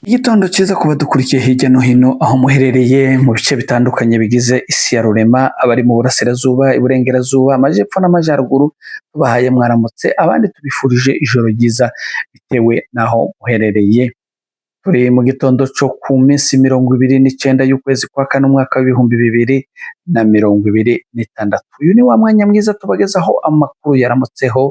Igitondo cyiza ku badukurikiye hirya no hino aho muherereye mu bice bitandukanye bigize isi ya rurema, abari mu burasirazuba, iburengerazuba, amajyepfo n'amajyaruguru, tubahaye mwaramutse, abandi tubifurije ijoro ryiza bitewe n'aho muherereye. Turi mu gitondo cyo ku minsi 29 y'ukwezi kwa kane, umwaka w'2026. Uyu ni wa mwanya mwiza tubagezaho amakuru yaramutseho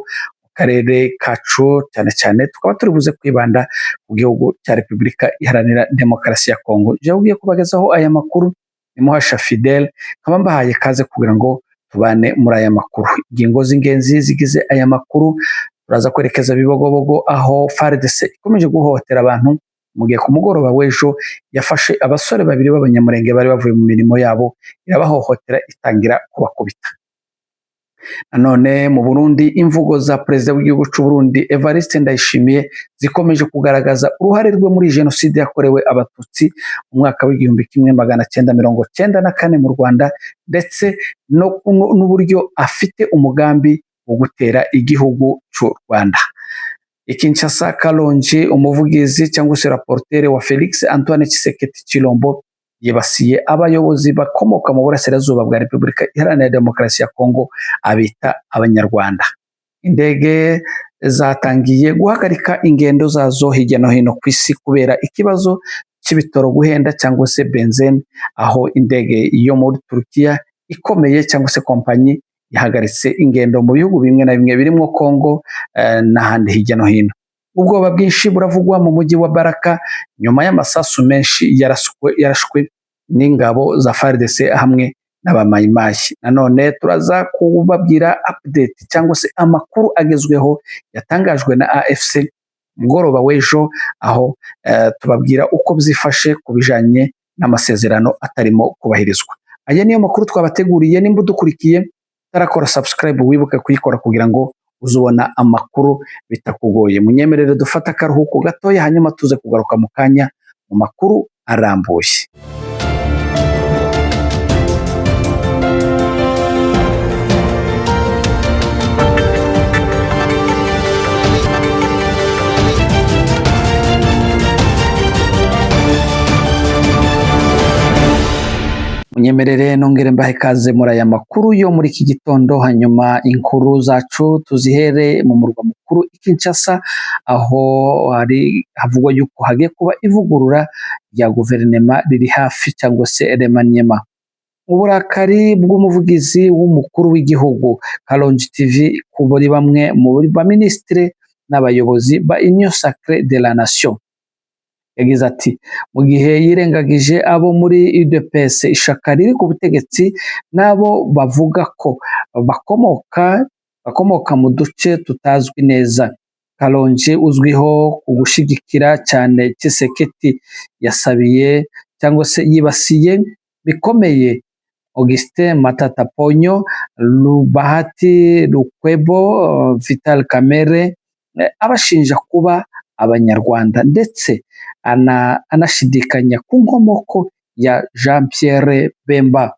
mu karere kacu, cyane cyane tukaba turi buze kwibanda ku gihugu cya Repubulika Iharanira Demokarasi ya Kongo. Jewe ugiye kubagezaho aya makuru ni Muhasha Fidele, nkaba mbahaye ikaze kugira ngo tubane muri aya makuru. Ingingo z'ingenzi zigize aya makuru, turaza kwerekeza Bibogobogo aho FARDC ikomeje guhohotera abantu, mu gihe ku mugoroba w'ejo yafashe abasore babiri b'abanyamurenge bari bavuye mu mirimo yabo, irabahohotera itangira kubakubita. Nanone mu Burundi, imvugo za perezida w'igihugu cy'u Burundi Evariste Ndayishimiye zikomeje kugaragaza uruhare rwe muri jenoside yakorewe Abatutsi mu mwaka w'1994 mu Rwanda, ndetse n'uburyo afite umugambi wo gutera igihugu cy'u Rwanda. I Kinshasa, Kalonji, umuvugizi cyangwa se rapporteur wa Felix Antoine Tshisekedi Tshilombo, yibasiye abayobozi bakomoka mu burasirazuba bwa Repubulika Iharanira Demokarasi ya Kongo, abita Abanyarwanda. Indege zatangiye guhagarika ingendo zazo hirya no hino ku isi kubera ikibazo cy'ibitoro guhenda cyangwa se benzene, aho indege yo muri Turukiya ikomeye cyangwa se kompanyi yahagaritse ingendo mu bihugu bimwe na bimwe birimo Kongo n'ahandi hirya no hino. Ubwoba bwinshi buravugwa mu mujyi wa Baraka nyuma y'amasasu menshi yarashwe n'ingabo za FARDC hamwe n'abamayimayi. Nanone turaza kubabwira update cyangwa se amakuru agezweho yatangajwe na AFC mugoroba w'ejo, aho tubabwira uko byifashe ku bijanye n'amasezerano atarimo kubahirizwa. Aya niyo makuru twabateguriye. Nimba udukurikiye utarakora subscribe, wibuke kuyikora kugira ngo uzubona amakuru bitakugoye. Munyemerere dufate akaruhuko gatoya, hanyuma tuze kugaruka mu kanya mu makuru arambuye. Munyemerere nongere mbahe ikaze muri aya makuru yo muri iki gitondo, hanyuma inkuru zacu tuzihere mu murwa mukuru i Kinshasa, aho hari havugwa yuko hagiye kuba ivugurura rya guverinema riri hafi cyangwa se remaniement. Uburakari bw'umuvugizi w'umukuru w'igihugu Kalonji TV kuri bamwe mu baminisitiri n'abayobozi ba Union Sacrée de la Nation. Yagize ati mu gihe yirengagije abo muri UDPS, ishaka riri ku butegetsi, n'abo bavuga ko bakomoka mu duce tutazwi neza. Kalonji uzwiho ku gushyigikira cyane Tshisekedi yasabiye cyangwa se yibasiye bikomeye Augustin Matata Ponyo, Bahati Lukwebo, Vital Kamerhe, abashinja kuba Abanyarwanda, ndetse anashidikanya ku nkomoko ya Jean Pierre Bemba.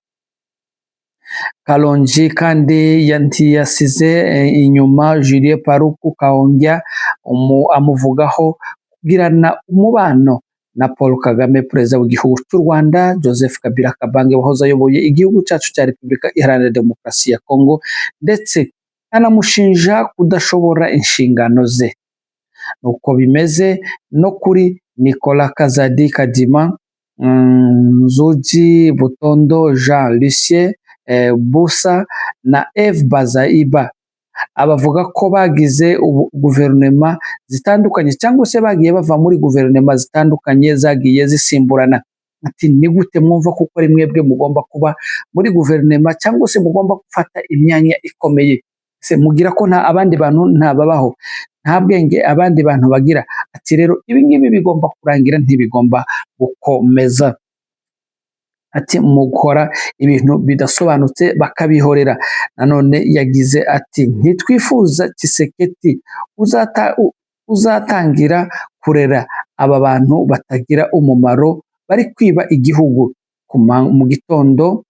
Kalonji kandi ntiyasize inyuma Julien Paluku Kahongya, amuvugaho kugirana umubano na Paul Kagame, perezida w'igihugu cy'u Rwanda, Joseph Kabila Kabange wahoze ayoboye igihugu cyacu cya Repubulika Iharanira Demokarasi ya Kongo, ndetse anamushinja kudashobora inshingano ze. Uko bimeze no kuri Nicolas Kazadi Kadima, Nzuji Butondo Jean Lucien Busa na Eve Bazaiba, abavuga ko bagize guverinoma zitandukanye cyangwa se bagiye bava muri guverinoma zitandukanye zagiye zisimburana. Ati ni gute mwumva kuko ari mwebwe mugomba kuba muri guverinoma cyangwa se mugomba gufata imyanya ikomeye? Se mugira ko nta abandi bantu ntababaho, nta bwenge abandi bantu bagira? Ati rero ibi ngibi bigomba kurangira, ntibigomba gukomeza. Ati mukora ibintu bidasobanutse bakabihorera. Nanone yagize ati ntitwifuza Tshisekedi uzatangira kurera aba bantu batagira umumaro bari kwiba igihugu mu gitondo,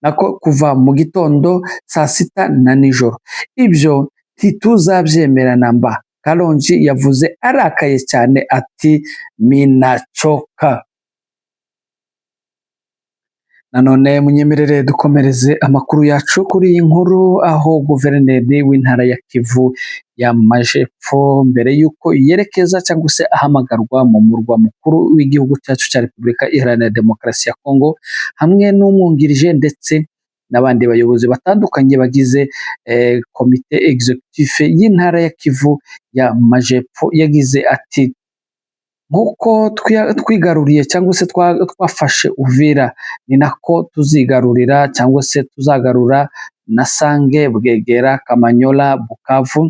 nako kuva mu gitondo saa sita na nijoro. Ibyo ntituzabyemera namba, Kalonji yavuze arakaye cyane ati "Minachoka." Nanone munyemerere dukomereze amakuru yacu kuri iyi nkuru, aho guverineri w'intara ya Kivu y'Amajepfo, mbere y'uko yerekeza cyangwa se ahamagarwa mu murwa mukuru w'igihugu cyacu cya Repubulika Iharanira Demokarasi ya Kongo, hamwe n'umwungirije ndetse n'abandi bayobozi batandukanye bagize comité exécutif y'intara ya Kivu y'Amajepfo, yagize ati: "Nk'uko twigaruriye cyangwa se twafashe Uvira, ni nako tuzigarurira cyangwa se tuzagarura na Sange, Bwegera, Kamanyola, Bukavu.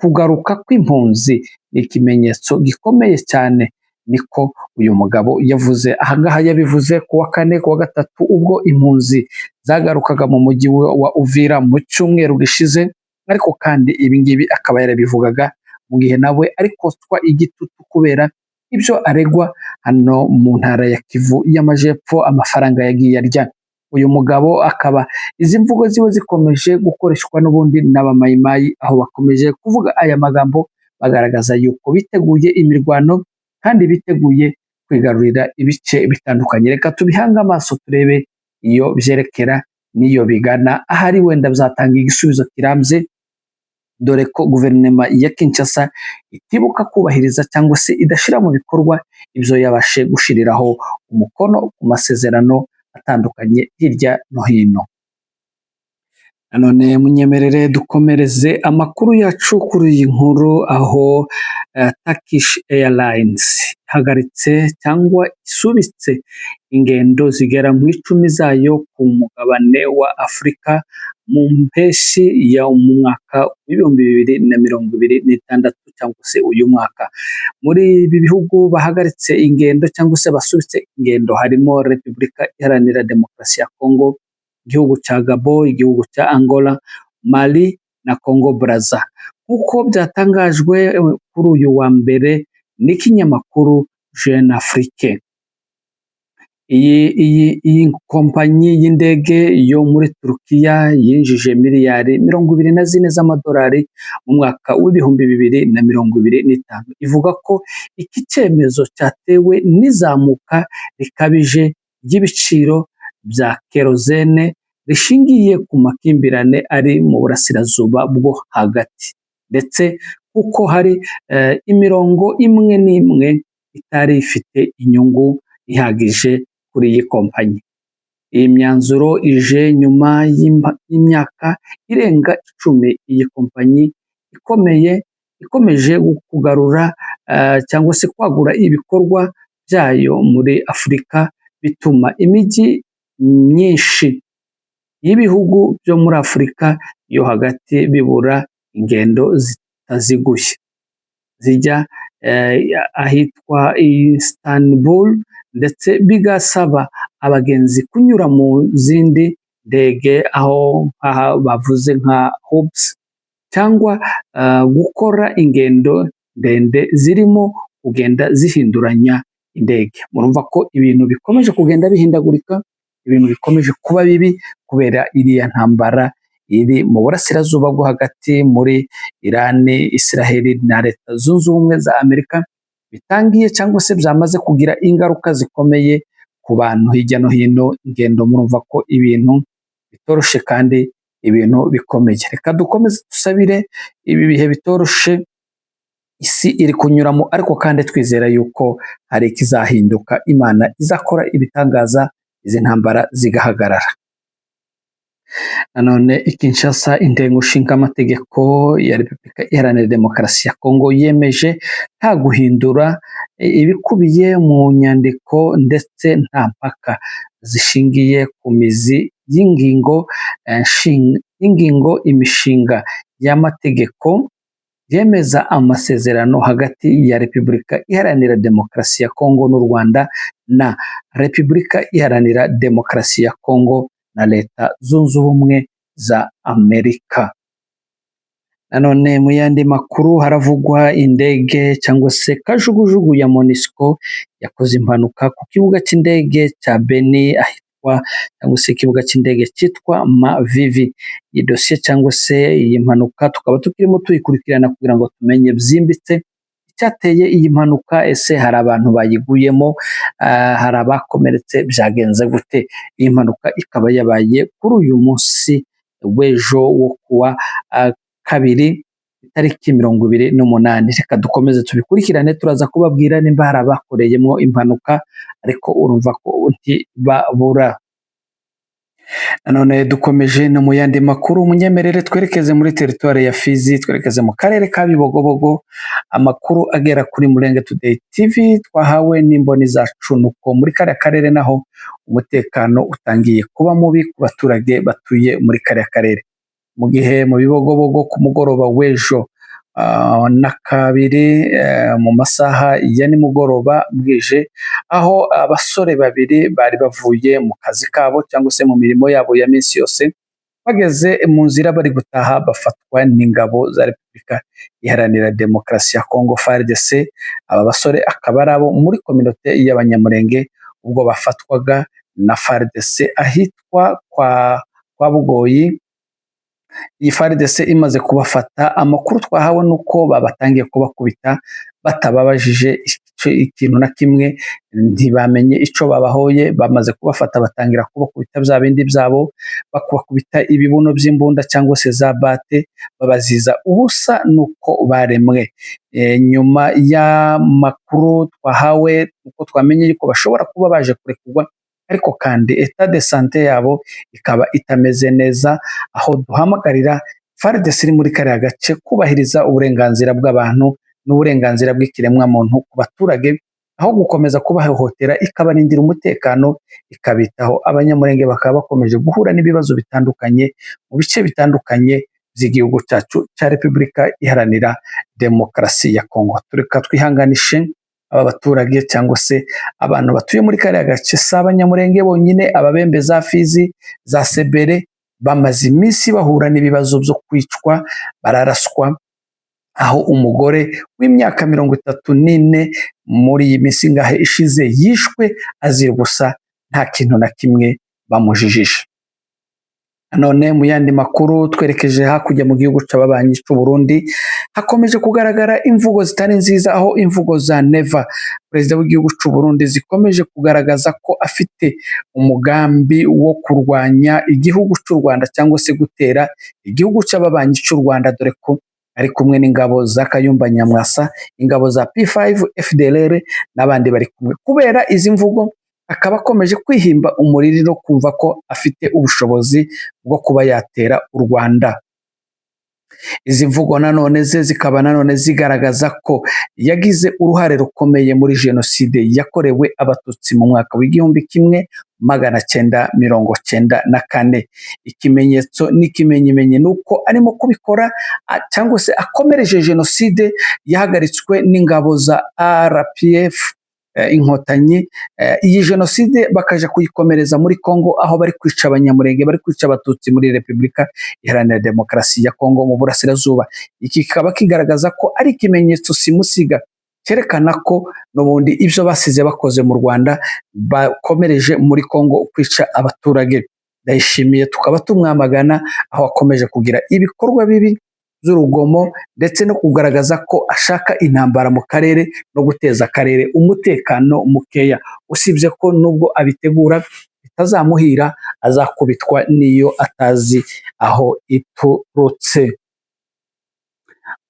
Kugaruka kw'impunzi ni ikimenyetso gikomeye cyane." Niko uyu mugabo yavuze. Ahangaha yabivuze ku wa kane, ku wa gatatu, ubwo impunzi zagarukaga mu mujyi wa Uvira mu cyumweru gishize. Ariko kandi ibi ngibi akaba yarabivugaga mu gihe nawe ari kotswa igitutu kubera ibyo aregwa hano mu ntara ya Kivu y'Amajepfo, amafaranga yagiye arya. Uyu mugabo akaba izi mvugo ziwe zikomeje gukoreshwa n'ubundi n'abamayimayi, aho bakomeje kuvuga aya magambo bagaragaza yuko biteguye imirwano kandi biteguye kwigarurira ibice bitandukanye. Reka tubihange amaso turebe iyo byerekera n'iyo bigana, ahari wenda bizatanga igisubizo kirambye, dore ko guverinoma ya Kinshasa itibuka kubahiriza cyangwa se idashyira mu bikorwa ibyo yabashe gushiriraho umukono ku masezerano atandukanye hirya no hino. Nanone munyemerere dukomereze amakuru yacu kuri iyi nkuru, aho Turkish Airlines ihagaritse cyangwa isubitse ingendo zigera mu 10 zayo ku mugabane wa Afurika mu mpeshyi ya mu mwaka w'2026 cyangwa se uyu mwaka. Muri ibi bihugu bahagaritse ingendo cyangwa se basubitse ingendo harimo Repubulika Iharanira Demokarasi ya Kongo, igihugu cya Gabon, igihugu cya Angola, Mali na Congo Brazza, nk'uko byatangajwe kuri uyu wa mbere n'ikinyamakuru Jeune Afrique. Iyi kompanyi y'indege yo muri Turukiya yinjije miliyari 24 z'amadolari mu mwaka w'2025. Ivuga ko iki cyemezo cyatewe n'izamuka rikabije ry'ibiciro bya kerosene rishingiye ku makimbirane ari mu burasirazuba bwo hagati, ndetse kuko hari imirongo imwe n'imwe itari ifite inyungu ihagije kuri iyi kompanyi. Iyi myanzuro ije nyuma y'imyaka irenga 10 iyi kompanyi ikomeye ikomeje kugarura cyangwa se kwagura ibikorwa byayo muri Afurika, bituma imijyi myinshi y'ibihugu byo muri Afurika yo hagati bibura ingendo zitaziguye zijya ahitwa Istanbul, ndetse bigasaba abagenzi kunyura mu zindi ndege, aho nk'aha bavuze nka hubs, cyangwa gukora ingendo ndende zirimo kugenda zihinduranya indege. Murumva ko ibintu bikomeje kugenda bihindagurika, ibintu bikomeje kuba bibi kubera iriya ntambara iri mu burasirazuba bwo hagati muri Irani, Israheli na Leta Zunze Ubumwe za Amerika, bitangiye cyangwa se byamaze kugira ingaruka zikomeye ku bantu hirya no hino. Ingendo, murumva ko ibintu bitoroshe kandi ibintu bikomeye. Reka dukomeze dusabire ibi bihe bitoroshe isi iri kunyuramo, ariko kandi twizera yuko hari ikizahinduka, Imana izakora ibitangaza, izi ntambara zigahagarara. Nanone i Kinshasa, inteko nshingamategeko ya Repubulika Iharanira Demokarasi ya Kongo yemeje nta guhindura ibikubiye mu nyandiko ndetse nta mpaka zishingiye ku mizi y'ingingo imishinga y'amategeko yemeza amasezerano hagati ya Repubulika Iharanira Demokarasi ya Kongo n'u Rwanda na Repubulika Iharanira Demokarasi ya Kongo na Leta Zunze Ubumwe za Amerika. Nanone mu yandi makuru haravugwa indege cyangwa se kajugujugu ya MONUSCO yakoze impanuka ku kibuga cy'indege cya Beni. hitwa cyangwa se ikibuga cy'indege cyitwa Mavivi. Iyi dosiye cyangwa se iyi mpanuka tukaba tukirimo tuyikurikirana kugira ngo tumenye byimbitse icyateye iyi mpanuka. Ese hari abantu bayiguyemo? Hari abakomeretse? Byagenze gute? Iyi mpanuka ikaba yabaye kuri uyu munsi w'ejo wo kuwa kabiri, itariki 28. Reka dukomeze tubikurikirane, turaza kubabwira nimba hari abakoreyemo impanuka, ariko urumva ko ntibabura. Nanone dukomeje no mu yandi makuru, munyemerere twerekeze muri teritwari ya Fizi, twerekeze mu karere ka Bibogobogo. Amakuru agera kuri Murenge Today TV twahawe n'imboni zacu nuko muri kariya karere naho umutekano utangiye kuba mubi ku baturage batuye muri kariya karere. Mu gihe mu Bibogobogo ku mugoroba w'ejo na kabiri, mu masaha ya nimugoroba bwije, aho abasore babiri bari bavuye mu kazi kabo cyangwa se mu mirimo yabo ya minsi yose, bageze mu nzira bari gutaha bafatwa n'ingabo za Repubulika Iharanira Demokarasi ya Kongo, FARDC. Aba basore akaba ari abo muri kominote y'Abanyamurenge. Ubwo bafatwaga na FARDC ahitwa kwa Bugoyi, iyi FARDC imaze kubafata, amakuru twahawe nuko babatangiye kubakubita batababajije ikintu na kimwe, ntibamenye ico babahoye. Bamaze kubafata batangira kubakubita bya bindi byabo, bakubakubita ibibuno by'imbunda cyangwa se za bate, babaziza ubusa nuko baremwe. Nyuma y'amakuru twahawe uko twamenye yuko bashobora kuba baje kurekurwa, ariko kandi état de santé yabo ikaba itameze neza, aho duhamagarira FARDC iri muri kariya gace kubahiriza uburenganzira bw'abantu n'uburenganzira bw'ikiremwamuntu ku baturage, aho gukomeza kubahohotera, ikabarindira umutekano, ikabitaho. Abanyamurenge bakaba bakomeje guhura n'ibibazo bitandukanye mu bice bitandukanye by'igihugu cyacu cya Repubulika Iharanira Demokarasi ya Kongo. Tureka twihanganishe aba baturage cyangwa se abantu batuye muri kariya gace. Si Abanyamurenge bonyine, Ababembe za Fizi, za Sebere bamaze iminsi bahura n'ibibazo byo kwicwa, bararaswa, aho umugore w'imyaka 34 muri iyi minsi ingahe ishize yishwe azira ubusa, nta kintu na kimwe bamujijije. None mu yandi makuru, twerekeje hakurya mu gihugu c'ababanyi c'u Burundi, hakomeje kugaragara imvugo zitari nziza, aho imvugo za Neva, perezida w'igihugu c'u Burundi, zikomeje kugaragaza ko afite umugambi wo kurwanya igihugu c'u Rwanda cyangwa se gutera igihugu c'ababanyi c'u Rwanda, dore ko ari kumwe n'ingabo za Kayumba Nyamwasa, ingabo za P5, FDLR n'abandi bari kumwe. Kubera izi mvugo akaba akomeje kwihimba umuriri no kumva ko afite ubushobozi bwo kuba yatera u Rwanda. Izi mvugo nanone ze zikaba nanone zigaragaza ko yagize uruhare rukomeye muri jenoside yakorewe Abatutsi mu mwaka w'1994. Ikimenyetso n'ikimenyimenyi ni uko arimo kubikora cyangwa se akomereje jenoside yahagaritswe n'ingabo za RPF Inkotanyi. Iyi jenoside bakaja kuyikomereza muri Kongo, aho bari kwica Abanyamurenge, bari kwica Abatutsi muri Repubulika Iharanira Demokarasi ya Kongo mu burasirazuba. Iki kikaba kigaragaza ko ari ikimenyetso simusiga cyerekana ko n'ubundi ibyo basize bakoze mu Rwanda bakomereje muri Kongo kwica abaturage. Ndayishimiye tukaba tumwamagana, aho akomeje kugira ibikorwa bibi by'urugomo ndetse no kugaragaza ko ashaka intambara mu karere no guteza akarere umutekano mukeya. Usibye ko nubwo abitegura bitazamuhira, azakubitwa n'iyo atazi aho iturutse.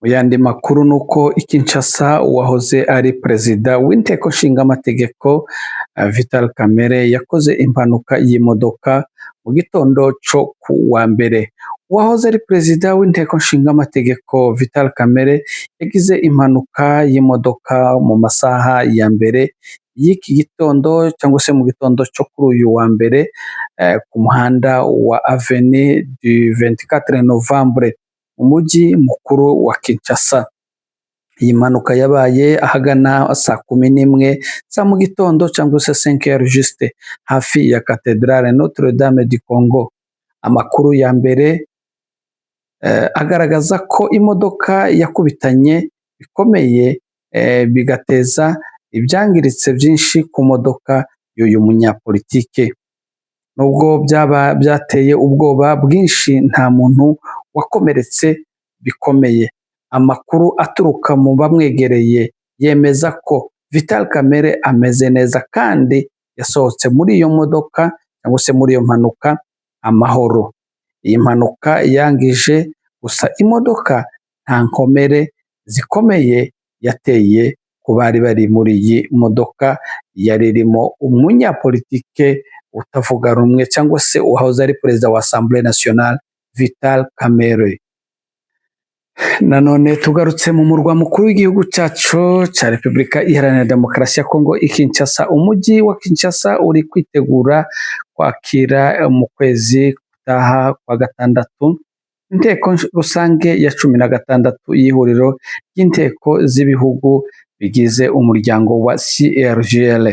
Mu yandi makuru ni uko i Kinshasa uwahoze ari perezida w'inteko nshingamategeko Vital Kamerhe yakoze impanuka y'imodoka mu gitondo cyo ku wa mbere. Uwahoze ari perezida w'inteko nshingamategeko Vital Kamerhe yagize impanuka y'imodoka mu masaha ya mbere y'iki gitondo cyangwa se mu gitondo cyo kuri uyu wa mbere, ku muhanda wa Avenue du 24 Novembre mu mujyi mukuru wa Kinshasa. Iyi mpanuka yabaye ahagana saa 11 za mu gitondo cyangwa se 5 heures juste, hafi ya Cathédrale Notre Dame du Congo. Amakuru ya mbere agaragaza ko imodoka yakubitanye bikomeye, bigateza ibyangiritse byinshi ku modoka y'uyu munyapolitike. Nubwo byaba byateye ubwoba bwinshi, nta muntu wakomeretse bikomeye. Amakuru aturuka mu bamwegereye yemeza ko Vital Kamerhe ameze neza kandi yasohotse muri iyo modoka cyangwa se muri iyo mpanuka amahoro. Iyi mpanuka yangije gusa imodoka, nta nkomere zikomeye yateye ku bari bari muri iyi modoka yari irimo umunyapolitike utavuga rumwe cyangwa se uwahoze ari perezida wa Assemblée Nationale, Vital Kamerhe. Nanone tugarutse mu murwa mukuru w'igihugu cyacu cya Repubulika Iharanira Demokarasi ya Kongo, i Kinshasa. Umujyi wa Kinshasa uri kwitegura kwakira mu kwezi gutaha kwa gatandatu inteko rusange ya 16 y'ihuriro ry'inteko z'ibihugu bigize umuryango wa CIRGL.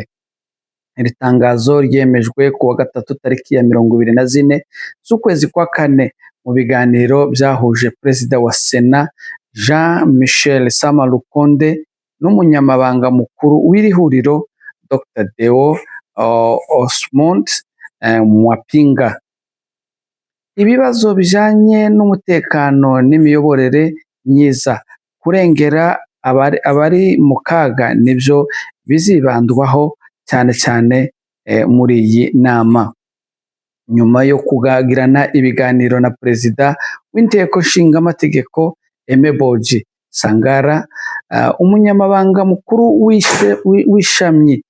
Iri tangazo ryemejwe ku wa gatatu tariki ya 24 z'ukwezi kwa kane mu biganiro byahuje perezida wa Sena Jean Michel Sama Lukonde n'umunyamabanga mukuru w'iri huriro, Dr Deo Osmond Mwapinga. Ibibazo bijanye n'umutekano n'imiyoborere myiza, kurengera abari mu kaga, nibyo bizibandwaho cyane cyane muri iyi nama. Nyuma yo kugirana ibiganiro na perezida w'inteko nshingamategeko Aime Boji Sangara, umunyamabanga mukuru w'ishami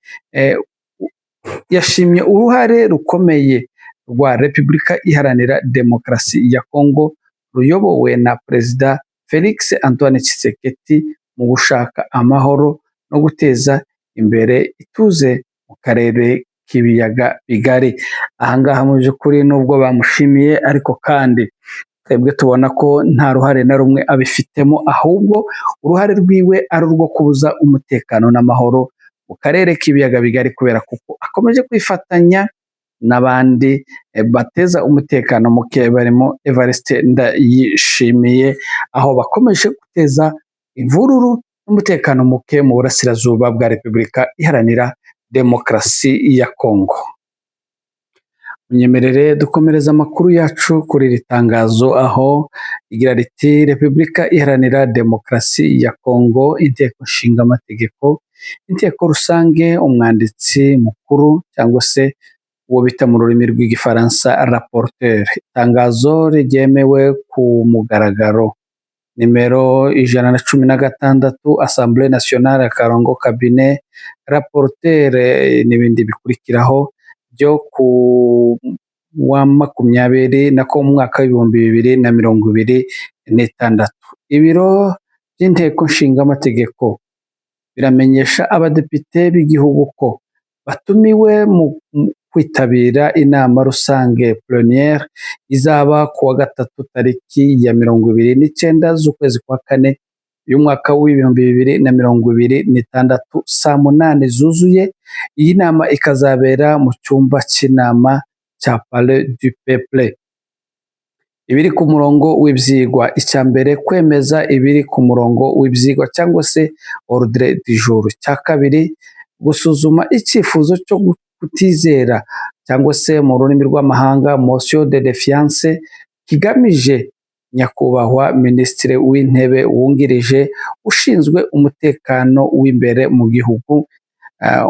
yashimye uruhare rukomeye rwa Repubulika Iharanira Demokarasi ya Kongo ruyobowe na Perezida Felix Antoine Tshisekedi mu gushaka amahoro no guteza imbere ituze mu karere k'ibiyaga bigari. Ahangaha mu by'ukuri nubwo bamushimiye, ariko kandi twebwe tubona ko nta ruhare na rumwe abifitemo, ahubwo uruhare rwiwe ari urwo kubuza umutekano n'amahoro mu karere k'ibiyaga bigari, kubera kuko akomeje kwifatanya n'abandi bateza umutekano muke barimo Evariste Ndayishimiye, aho bakomeje guteza imvururu n'umutekano muke mu burasirazuba bwa Repubulika Iharanira Demokarasi ya Kongo. Munyemerere dukomereza amakuru yacu kuri iri tangazo, aho igira riti: Repubulika Iharanira Demokarasi ya Kongo, Inteko Nshinga Amategeko, Inteko Rusange, umwanditsi mukuru cyangwa se uwo bita mu rurimi rw'Igifaransa rapporteur. Itangazo ryemewe ku mugaragaro nimero 116, Assemblée Nationale akarongo cabinet rapporteur n'ibindi bikurikiraho, byo ku wa 20 nako mu mwaka w'2026. Ibiro by'Inteko Nshingamategeko biramenyesha abadepite b'igihugu ko batumiwe mu kwitabira inama rusange plénière izaba ku wa gatatu tariki ya 29 z'ukwezi kwa kane uyu mwaka w'2026 saa 8 zuzuye. Iyi nama ikazabera mu cyumba cy'inama cya Palais du Peuple. Ibiri ku murongo w'ibyigwa: icya mbere, kwemeza ibiri ku murongo w'ibyigwa cyangwa se ordre du jour. Icya kabiri, gusuzuma icyifuzo cyo kutizera cyangwa se mu rurimi rw'amahanga motion de défiance, kigamije nyakubahwa Minisitiri w'Intebe wungirije ushinzwe umutekano w'imbere mu gihugu,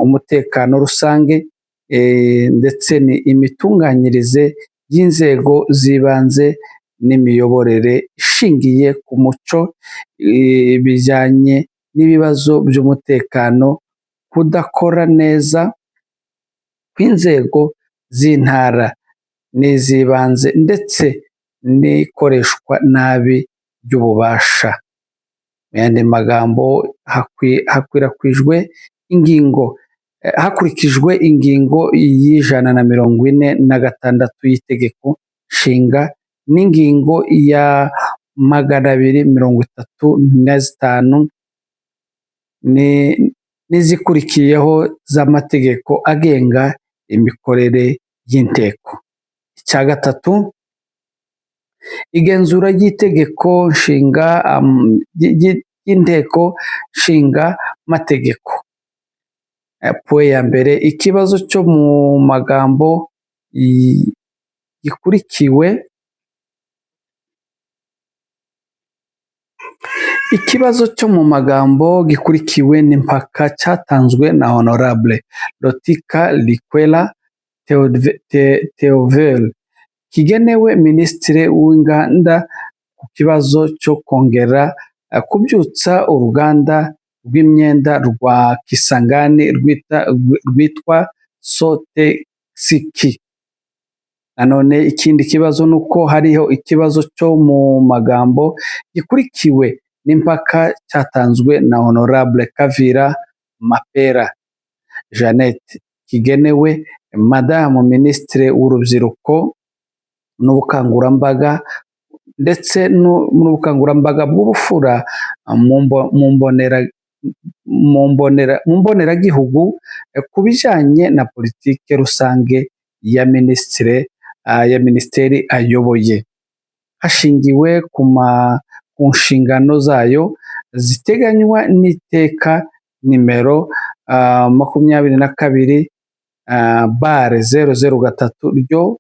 umutekano rusange ndetse ni imitunganyirize y'inzego z'ibanze n'imiyoborere ishingiye ku muco, bijyanye n'ibibazo by'umutekano, kudakora neza kw'inzego z'intara n'iz'ibanze ndetse n'ikoreshwa nabi ry'ububasha. Mu yandi magambo, hakwirakwijwe ingingo hakurikijwe ingingo y'146 y'itegeko nshinga n'ingingo ya 235 n'izikurikiyeho z'amategeko agenga imikorere y'inteko. Icya gatatu, igenzura ry'itegeko nshinga ry'inteko nshinga mategeko. Point ya mbere, ikibazo cyo mu magambo gikurikiwe Ikibazo cyo mu magambo gikurikiwe n'impaka cyatanzwe na Honorable Lotika Likwela Theovelle, kigenewe Minisitiri w'Inganda ku kibazo cyo kongera kubyutsa uruganda rw'imyenda rwa Kisangani rwitwa Sotexiki. Nanone ikindi kibazo ni uko hariho ikibazo cyo mu magambo gikurikiwe n'impaka cyatanzwe na Honorable Kavira Mapera Jeannette, kigenewe Madamu Minisitiri w'Urubyiruko n'ubukangurambaga ndetse n'ubukangurambaga bw'ubufura mu mboneragihugu ku bijyanye na politike rusange ya minisitiri ya minisiteri ayoboye, hashingiwe ku nshingano zayo ziteganywa n'iteka nimero 22/003 ryo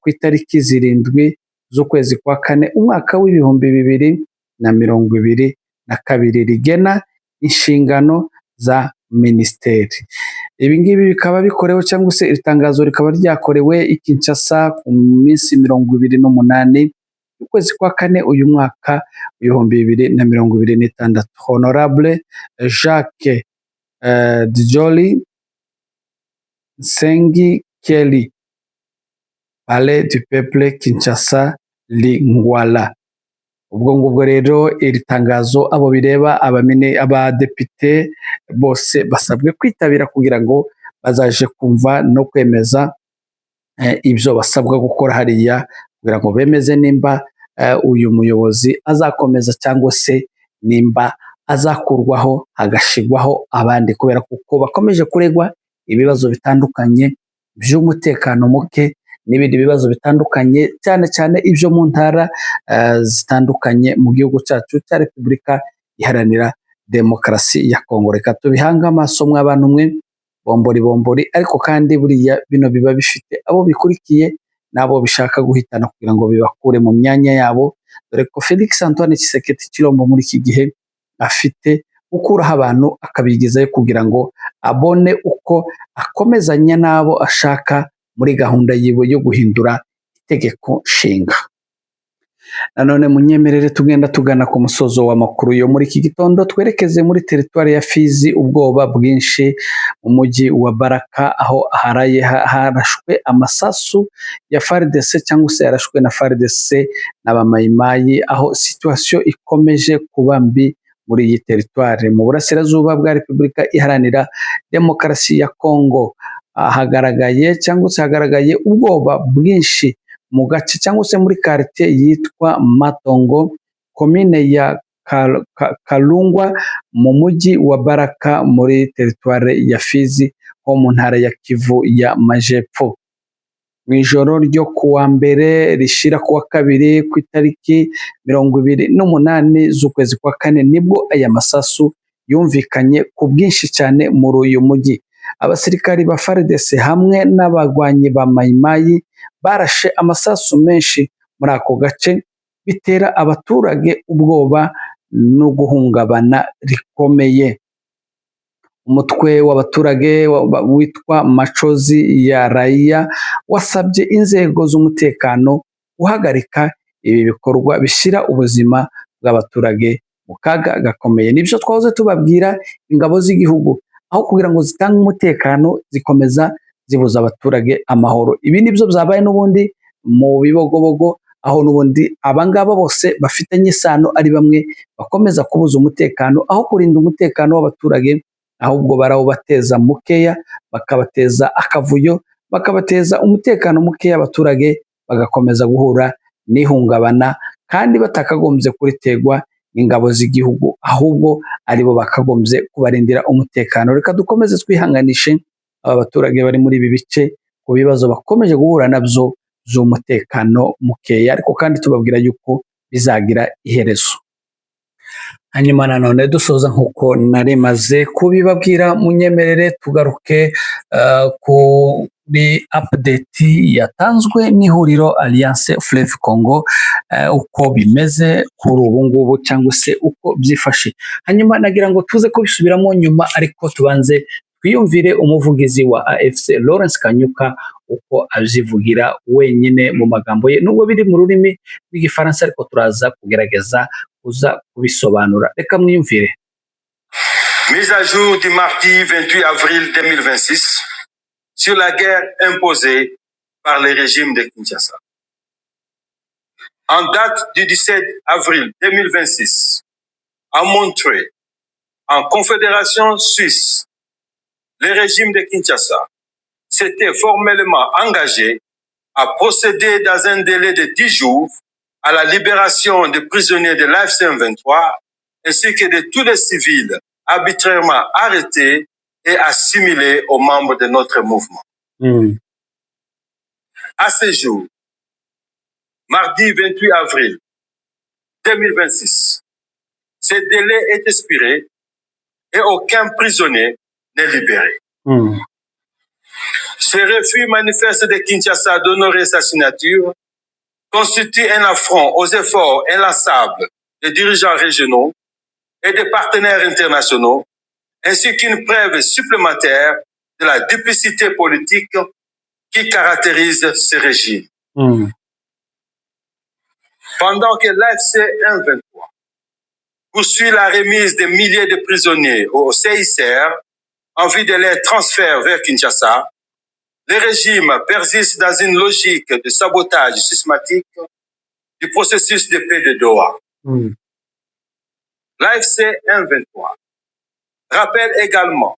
ku itariki 7 z'ukwezi kwa kane umwaka w'2022 rigena inshingano za minisiteri. Ibi ngibi bikaba bikorewe cyangwa se iri tangazo rikaba ryakorewe i Kinshasa ku minsi 28 ukwezi kwa kane uyu mwaka 2026. Honorable Jacques Djoli Nsengi Kelly, Palais du Peuple, Kinshasa, Lingwala. Ubwo ngubwo rero iri tangazo abo bireba, abadepite bose basabwe kwitabira kugira ngo bazaje kumva no kwemeza ibyo basabwa gukora hariya, kugira ngo bemeze nimba uyu muyobozi azakomeza cyangwa se nimba azakurwaho hagashyirwaho abandi, kubera kuko bakomeje kuregwa ibibazo bitandukanye by'umutekano muke n'ibindi bibazo bitandukanye, cyane cyane ibyo mu ntara zitandukanye mu gihugu cyacu cya Repubulika Iharanira Demokarasi ya Kongo. Reka tubihange amaso mw'abantu mwe, bombori bombori, ariko kandi buriya bino biba bifite abo bikurikiye n'abo bishaka guhitana kugira ngo bibakure mu myanya yabo, dore ko Felix Antoine Tshisekedi Tshilombo muri iki gihe afite gukuraho abantu akabigezayo kugira ngo abone uko akomezanya n'abo ashaka muri gahunda yiwe yo guhindura itegeko nshinga. Nanone munyemerere tugenda tugana ku musozo w'amakuru yo muri iki gitondo, twerekeze muri teritwari ya Fizi, ubwoba bwinshi mu mujyi wa Baraka, aho haraye harashwe amasasu ya FARDC cyangwa se yarashwe na FARDC n'abamayimayi, aho situation ikomeje kuba mbi muri iyi teritwari mu burasirazuba bwa Repubulika Iharanira Demokarasi ya Kongo. Hagaragaye cyangwa se hagaragaye ubwoba bwinshi mu gace cyangwa se muri quartier yitwa Matongo, komine ya Kalungwa mu mujyi wa Baraka muri teritware ya Fizi ho mu ntara ya Kivu ya Majepfo. Mu ijoro ryo kuwa mbere rishira kuwa kabiri ku itariki 28 z'ukwezi kwa kane nibwo aya masasu yumvikanye ku bwinshi cyane muri uyu mujyi. Abasirikari ba FARDC hamwe n'abagwanyi ba Mayimayi barashe amasasu menshi muri ako gace, bitera abaturage ubwoba no guhungabana rikomeye. Umutwe w'abaturage witwa Machozi ya Raia wasabye inzego z'umutekano guhagarika ibi bikorwa bishyira ubuzima bw'abaturage mu kaga gakomeye. Nibyo twahoze tubabwira, ingabo z'igihugu aho kugira ngo zitange umutekano zikomeza zibuza abaturage amahoro. Ibi nibyo byabaye n'ubundi mu Bibogobogo, aho n'ubundi abangaba bose bafitanye isano ari bamwe bakomeza kubuza umutekano aho kurinda umutekano w'abaturage, ahubwo barawubateza mukeya, bakabateza akavuyo, bakabateza umutekano mukeya, abaturage bagakomeza guhura n'ihungabana kandi batakagombye kuriterwa n'ingabo z'igihugu, ahubwo aribo bakagombye kubarindira umutekano. Reka dukomeze twihanganishe aba baturage bari muri ibi bice ku bibazo bakomeje guhura nabyo by'umutekano mukeya, ariko kandi tubabwira yuko bizagira iherezo. Hanyuma nanone dusoza, nk'uko nari maze kubibabwira, munyemerere tugaruke kuri update yatanzwe n'ihuriro Alliance Fleuve Congo, uko bimeze kuri ubu ngubu cyangwa se uko byifashe. Hanyuma nagira ngo tuze kubisubiramo nyuma, ariko tubanze twiyumvire umuvugizi wa AFC Lawrence Kanyuka uko abyivugira wenyine mu magambo ye, nubwo biri mu rurimi rw'Igifaransa, ariko turaza kugerageza kuza kubisobanura. Reka mwiyumvire. Mise à jour du mardi 28 avril 2026 sur la guerre imposée par le régime de Kinshasa. En date du 17 avril 2026, à Montreux, en Confédération suisse, le régime de Kinshasa s'était formellement engagé à procéder dans un délai de 10 jours à la libération des prisonniers de l'AFC 23 ainsi que de tous les civils arbitrairement arrêtés et assimilés aux membres de notre mouvement. À ce jour, mardi 28 avril 2026, ce délai est expiré et aucun prisonnier n'est libéré. Ce refus manifeste de Kinshasa d'honorer sa signature constitue un affront aux efforts inlassables des dirigeants régionaux et des partenaires internationaux, ainsi qu'une preuve supplémentaire de la duplicité politique qui caractérise ce régime. Pendant que l'AFC 123 poursuit la remise des milliers de prisonniers au CICR en vue de leur transfert vers Kinshasa, le régime persiste dans une logique de sabotage systématique du processus de paix de Doha. L'AFC 123 rappelle également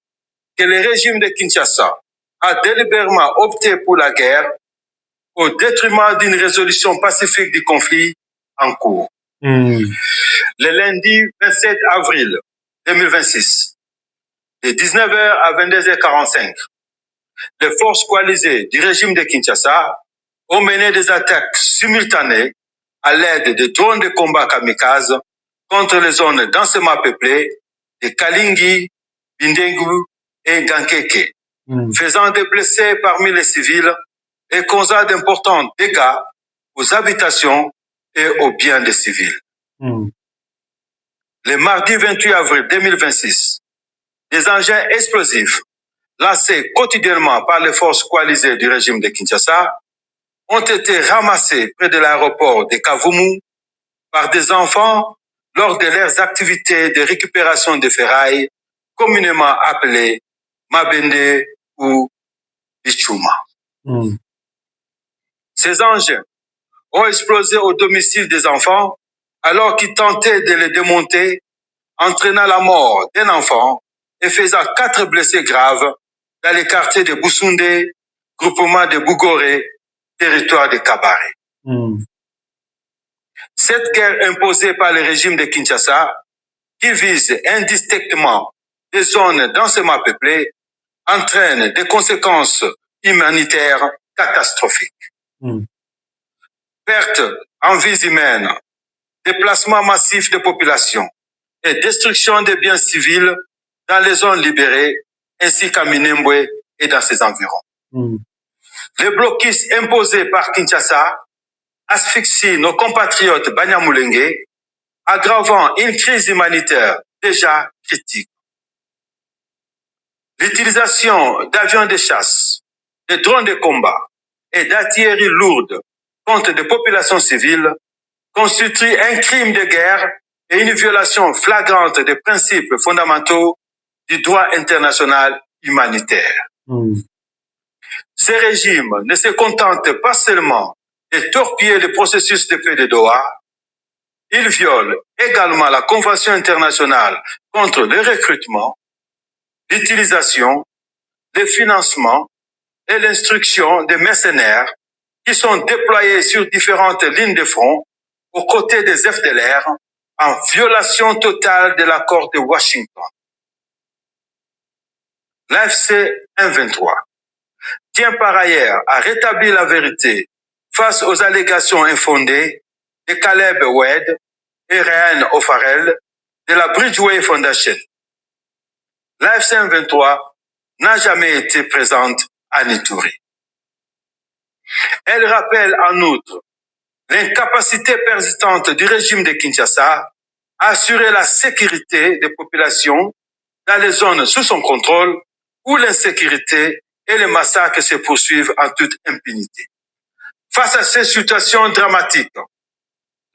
que le régime de Kinshasa a délibérément opté pour la guerre au détriment d'une résolution pacifique du conflit en cours. Le lundi 27 avril 2026, de 19h à 22h45, les forces coalisées du régime de Kinshasa ont mené des attaques simultanées à l'aide de drones de combat kamikazes contre les zones densément peuplées de Kalingi, Bindengu et Gankeke, faisant des blessés parmi les civils et causant d'importants dégâts aux habitations et aux biens des civils. Le mardi 28 avril 2026, des engins explosifs lancés quotidiennement par les forces coalisées du régime de Kinshasa ont été ramassés près de l'aéroport de Kavumu par des enfants lors de leurs activités de récupération de ferraille, communément appelées Mabende ou Bichuma. Ces engins ont explosé au domicile des enfants alors qu'ils tentaient de les démonter, entraînant la mort d'un enfant et faisant quatre blessés graves dans les quartiers de Boussoundé, groupement de Bougoré, territoire de Kabare. Cette guerre imposée par le régime de Kinshasa, qui vise indistinctement des zones densément peuplées, entraîne des conséquences humanitaires catastrophiques. Perte en vies humaines, déplacement massif de population et destruction des biens civils dans les zones libérées ainsi qu'à Minembwe et dans ses environs. Les blocus imposés par Kinshasa asphyxient nos compatriotes Banyamulenge, aggravant une crise humanitaire déjà critique. L'utilisation d'avions de chasse, de drones de combat et d'artillerie lourde contre des populations civiles constitue un crime de guerre et une violation flagrante des principes fondamentaux du droit international humanitaire. Ces régimes ne se contentent pas seulement de torpiller le processus de paix de Doha, ils violent également la Convention internationale contre le recrutement, l'utilisation, le financement et l'instruction des mercenaires qui sont déployés sur différentes lignes de front aux côtés des FDLR en violation totale de l'accord de Washington. L'AFC 123 tient par ailleurs à rétablir la vérité face aux allégations infondées de Caleb Wed et Ryan O'Farrell. de la Bridgeway Foundation, l'AFC M23 n'a jamais été présente à Ituri. Elle rappelle en outre l'incapacité persistante du régime de Kinshasa à assurer la sécurité des populations dans les zones sous son contrôle où l'insécurité et les massacres se poursuivent en toute impunité. Face à ces situations dramatiques,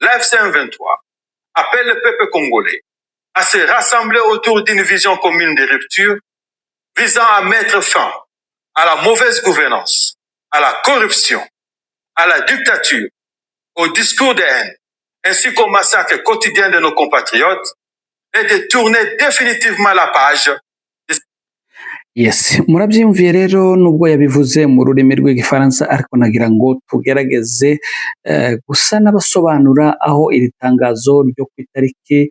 l'AFC M23 appelle le peuple congolais à se rassembler autour d'une vision commune de rupture visant à mettre fin à la mauvaise gouvernance, à la corruption, à la dictature, au discours de haine, ainsi qu'au massacre quotidien de nos compatriotes, et de tourner définitivement la page. Yes, murabyiyumviye rero, nubwo yabivuze mu rurimi rw'Igifaransa, ariko nagira ngo tugerageze gusa n'abasobanura aho iri tangazo ryo ku itariki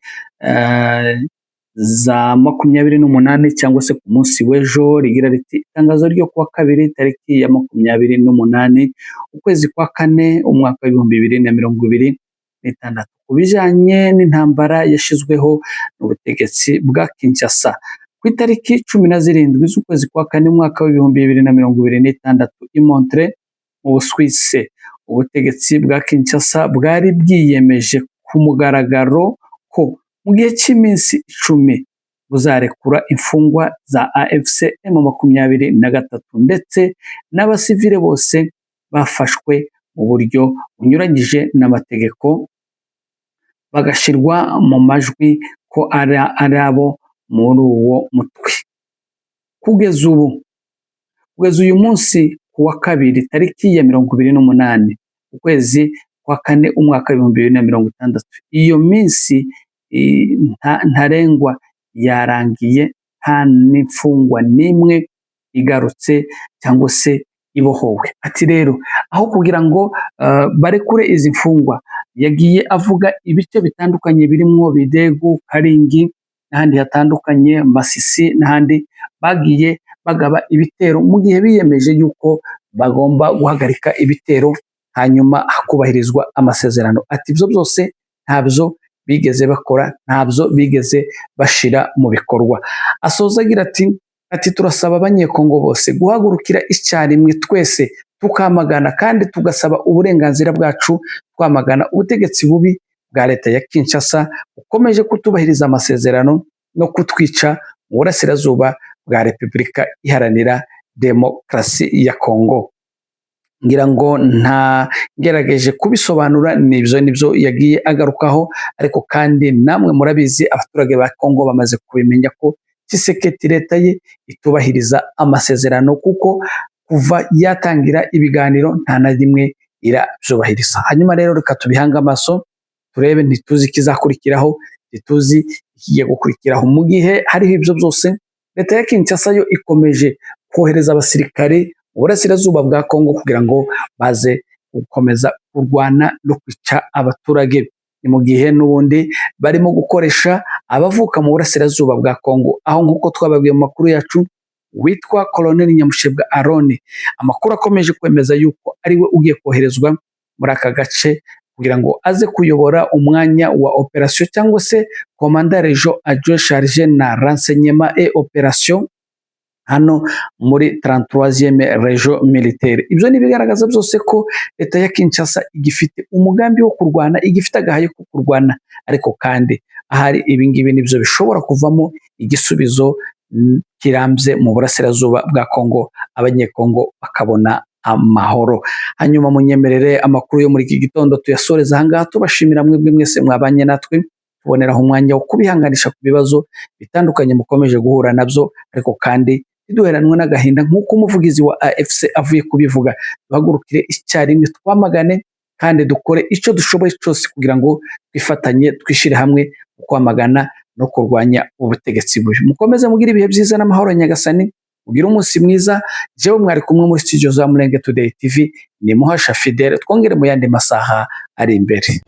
za 28 cyangwa se ku munsi w'ejo rigira riti: "Itangazo ryo kuwa kabiri, tariki ya 28, ukwezi kwa kane, umwaka w'2026, ku bijanye n'intambara yashizweho n'ubutegetsi bwa Kinshasa." Ku itariki 17 z'ukwezi kwa kane, umwaka w'2026, i Montreux mu Busuwise, ubutegetsi bwa Kinshasa bwari bwiyemeje ku mugaragaro ko mu gihe cy'iminsi 10 buzarekura imfungwa za AFC M23 ndetse n'abasivile bose bafashwe mu buryo bunyuranyije n'amategeko, bagashyirwa mu majwi ko ari abo muri uwo mutwe. Kugeza ubu, kugeza uyu munsi ku wa kabiri, tariki ya 28, ukwezi kwa kane, umwaka w'2060, iyo minsi ntarengwa yarangiye nta n'imfungwa n'imwe igarutse cyangwa se ibohowe. Ati rero aho kugira ngo barekure izi mfungwa, yagiye avuga ibice bitandukanye birimwo Bidegu, Karingi n'ahandi hatandukanye, Masisi n'ahandi bagiye bagaba ibitero mu gihe biyemeje yuko bagomba guhagarika ibitero, hanyuma hakubahirizwa amasezerano. Ati ibyo byose ntabyo bigeze bakora, ntabyo bigeze bashira mu bikorwa. Asoza agira ati: "Turasaba Abanyekongo bose guhagurukira icyarimwe, twese tukamagana kandi tugasaba uburenganzira bwacu, twamagana ubutegetsi bubi bwa leta ya Kinshasa bukomeje kutubahiriza amasezerano no kutwica mu burasirazuba bwa Repubulika Iharanira Demokarasi ya Kongo." Ngira ngo nta ngerageje kubisobanura, nibyo yagiye agarukaho, ariko kandi namwe murabizi, abaturage ba Kongo bamaze kubimenya ko Tshisekedi, leta ye itubahiriza amasezerano, kuko kuva yatangira ibiganiro nta na rimwe irabyubahiriza. Hanyuma rero reka tubihange amaso turebe, ntituzi ikizakurikiraho, ntituzi ikigiye gukurikiraho. Mu gihe hariho ibyo byose, leta ya Kinshasa yo ikomeje kohereza abasirikare mu burasirazuba bwa Kongo kugira ngo baze gukomeza kurwana no kwica abaturage. Ni mu gihe n'ubundi barimo gukoresha abavuka mu burasirazuba bwa Kongo, aho nk'uko twababwiye mu makuru yacu, witwa Colonel Nyamushebwa Aroni, amakuru akomeje kwemeza yuko ariwe ugiye koherezwa muri aka gace kugira ngo aze kuyobora umwanya wa operation cyangwa se commandant région adjoint chargé na renseignement et operation hano muri 33e région militaire. Ibyo ni ibigaragaza byose ko leta ya Kinshasa igifite umugambi wo kurwana, igifite agahayo ko kurwana, ariko kandi ahari ibingibi nibyo bishobora kuvamo igisubizo kirambye mu burasirazuba bwa Kongo, Abanyekongo bakabona amahoro. Hanyuma munyemerere amakuru yo muri iki gitondo tuyasoreza ahangaha, tubashimira mwebwe mwese mwabanye natwe, tuboneraho umwanya wo kubihanganisha ku bibazo bitandukanye mukomeje guhura nabyo, ariko kandi ntiduheranwe n'agahinda nk'uko umuvugizi wa AFC avuye kubivuga. Duhagurukire icyarimwe, twamagane kandi dukore icyo dushoboye cyose kugira ngo twifatanye, twishyire hamwe mu kwamagana no kurwanya ubutegetsi bubi. Mukomeze mugire ibihe byiza n'amahoro. Nyagasani, mugire umunsi mwiza. Jewe mwari kumwe muri studio za Murenge Today TV ni Muhasha Fidele. Twongere mu yandi masaha ari imbere.